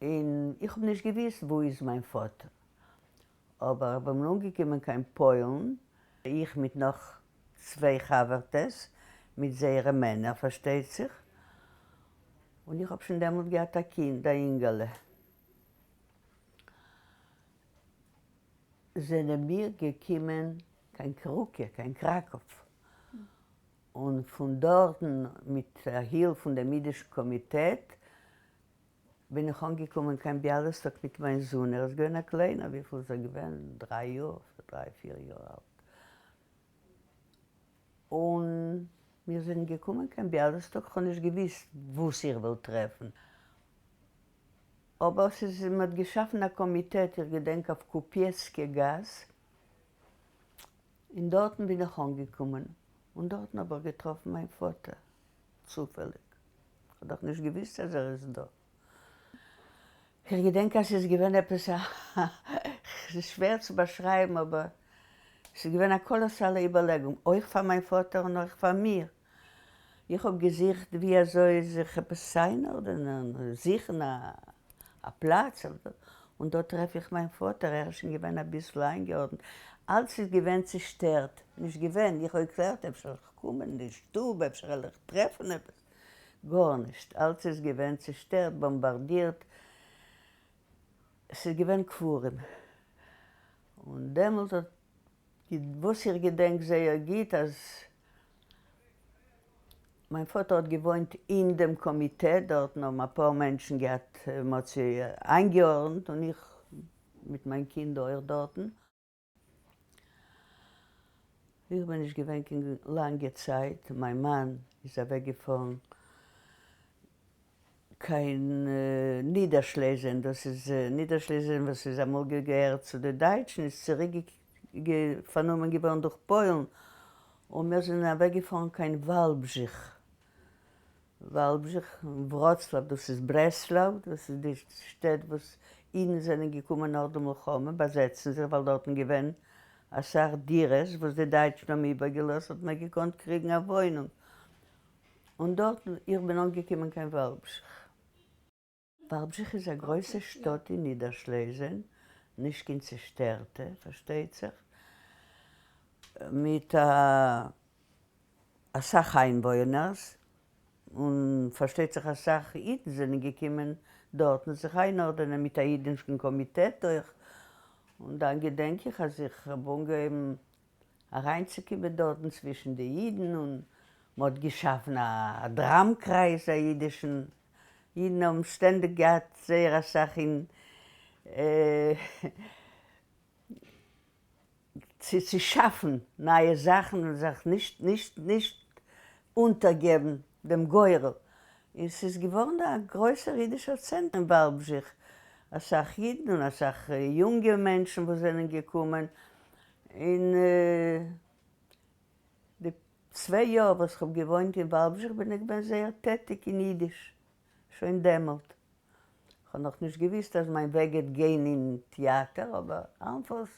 און איך האב נישט געוויסט וואו איז מיין פאטער, אבער איך בין אנגעקומען קיין פוילן, איך מיט נאך צוויי חבר'טעס, מיט זייערע מענער פארשטייט זיך, און איך האב שוין דעמאלט געהאט א קינד, א אינגעלע. זענען מיר געקומען קיין קראקע, קיין קראקוב, און פון דארטן מיט הילף פון דעם אידישן קאמיטעט בין איך אנגעקומען קיין ביאליסטאק מיט מיין זון, ער איז געווען א קליינער, וויפיל איז ער געווען, דריי יאר, דריי פיר יאר אלט, און מיר זענען געקומען קיין ביאליסטאק, כ'האב נישט געוויסט וואס איך וועל טרעפן, אבער ס'איז, מען האט געשאפן א קאמיטעט, איך געדענק אויף קופיעצקע גאס, און דארטן בין איך אנגעקומען, און דארטן האב איך געטראפן מיין פאטער, צופעליג, כ'האב דאך נישט געוויסט אז ער איז דא. איך געדענק אז ס'איז געווען עפעס א, ס'איז שווער צו באשרייבן, אבער ס'איז געווען א קאלאסאלע איבערלעגונג, אויך פאר מיין פאטער און אויך פאר מיר. איך האב געזוכט ווי אזוי זיך עפעס איינארדענען, זוכן א פלאץ, און דא טרעף איך מיין פאטער, ער איז שוין געווען אביסל איינגעארדנט, אלץ איז געווען צעשטערט, נישט געווען, איך האב געקלערט אפשר וועל איך קומען אין די שטוב, אפשר וועל איך טרעפן עפעס, גארנישט, אלץ איז געווען צעשטערט, באמבארדירט, ס'איז געווען קברים, און דעמאלט האט, וואס איך געדענק זייער גוט, אז מיין פאטער האט געוואוינט אין דעם קאמיטעט, דארטן האבן אפאר מענטשן געהאט, מ'האט זיי איינגעארדנט, און איך מיט מיין קינד אויך דארטן. איך בין נישט געווען קיין לאנגע צייט, מיין מאן איז אוועק געפארן קיין נידערשלעזיען, דאס איז נידערשלעזיען וואס איז אמאל געגעהערט צו די דייטשן איז צוריק פארנומען געווארן דורך פוילן, און מיר זענען אוועק געפארן קיין וואלבזשיך, וואלבזשיך, וראצלאוו, דאס איז ברעסלאוו, דאס איז די שטעט וואס אידן זענען געקומען נאך די מלחמה באזעצן זיך, ווייל דארטן געווען אסאך דירות וואס די דייטשן האבן איבערגעלאזט האט מען געקאנט קריגן א וואוינונג, און דארטן, איך בין אנגעקומען קיין וואלבזשיך. וואלבזשיך איז א גרויסע שטאט אין נידערשלעזיען, נישט קיין צעשטערטע פארשטייט זיך, מיט אסאך איינוואוינערס, און פארשטייט זיך אסאך אידן זענען געקומען דארטן זיך איינארדענען מיט א אידישן קאמיטעט אויך, און דאן געדענק איך אז איך האב אנגעהויבן אריינצוקומען דארטן צווישן די אידן, און מ'האט געשאפן א דראמקרייז א אידישן, אידן האבן שטענדיג געהאט זייער אסאך אין צו שאפן נייע זאכן און זיך נישט נישט נישט אונטערגעבן דעם גורל, און ס'איז געווארן א גרויסער אידישער צענטער אין וואלבזשיך, אסאך אידן און אסאך יונגע מענטשן וואס זענען געקומען, אין די צוויי יאר וואס כ'האב געוואוינט אין וואלבזשיך בין איך געווען זייער טעטיג אין אידיש שוין דעמאלט. כ'האב נאכנישט געוויסט אז מיין וועג גייט גיין אין טיאטער אבער אלנפאלס.